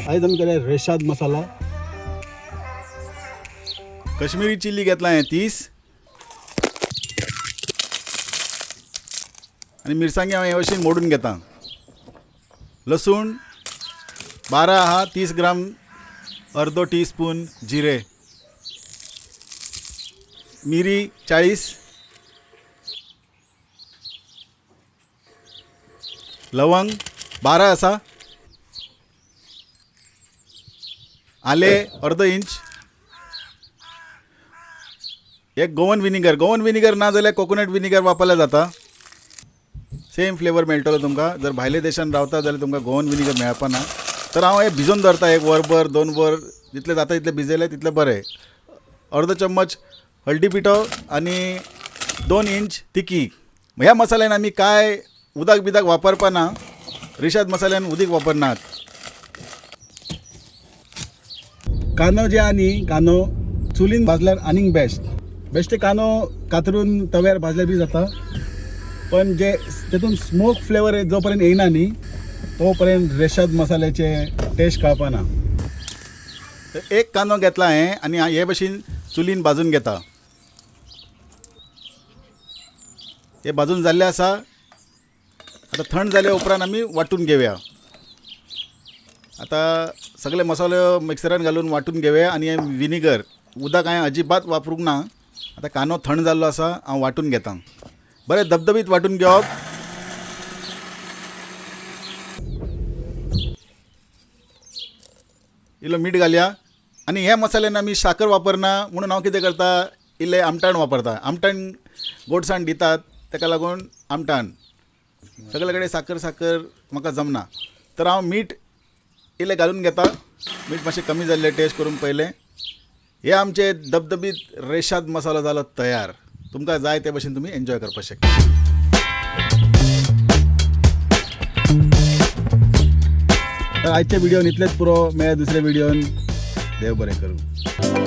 आयज आमी केले रेशाद मसाला. कश्मीरी चिल्ली घेतला हांवें 30 आनी मिरसांगी हांव हे भशेन मोडून घेता. लसूण 12 आहा, 30 ग्राम, अर्दो टी स्पून जिरे, मिरी 40, लवंग 12 आसा, आले अर्दो इंच, एक गोवन विनिगर. गोवन विनिगर ना जाल्यार कोकोनट विनिगर वापरल्यार जाता. सेम फ्लेवर मेळटलो तुमकां. जर भायल्या देशान रावता जाल्यार तुमकां गोवन विनिगर मेळपा ना. तर हांव हें भिजोवन दवरता एक वरभर 2 वर, जितलें जाता तितलें भिजयलें तितलें बरें. अर्दो चम्मच हळदी पिठो आनी 2 इंच तिकी. ह्या मसाल्यान आमी कांय उदक बिदक वापरपा ना. रेशाद मसाल्यान उदीक वापरनात. कांदो जे आहा न्ही, कांदो चुलीन भाजल्यार आनीक बेस्ट. बेश्टे कांदो कातरून तव्यार भाजल्यार बी जाता, पण जे तेतून स्मोक फ्लेवर जो पर्यंत येयना न्ही तो पर्यंत रेशाद मसाल्याचे टेस्ट कळपा ना. तर एक कांदो घेतला हांवें आनी हे भशेन चुलीन भाजून घेता. हे भाजून जाल्ले आसा. आतां थंड जाल्या उपरांत आमी वांटून घेवया. आतां सगळे मसाले मिक्सरान घालून वांटून घेवया. आनी हे विनिगर उदक हांवें अजिबात वापरूंक ना. आतां कांदो थंड जाल्लो आसा, हांव वांटून घेता. बरें धबधबीत वांटून घेवप. इल्लो मीठ घालया. आनी ह्या मसाल्यान आमी साकर वापरना म्हणून हांव कितें करता, इल्लें आमटाण वापरता. आमटाण गोडसाण दितात, ताका लागून आमटाण. सगळे कडेन साकर साकर म्हाका जमना. तर हांव मीठ इल्लें घालून घेता. मीठ मातशें कमी जाल्लें टेस्ट करून पळयलें. हे आमचे धबधबीत रेशाद मसालो जालो तयार. तुमकां जाय ते भशेन तुमी एन्जॉय करपाक शकता. तर आजच्या व्हिडिओन इतलेंच पुरो. मेळ्या दुसऱ्या व्हिडिओन. देव बरें करूं.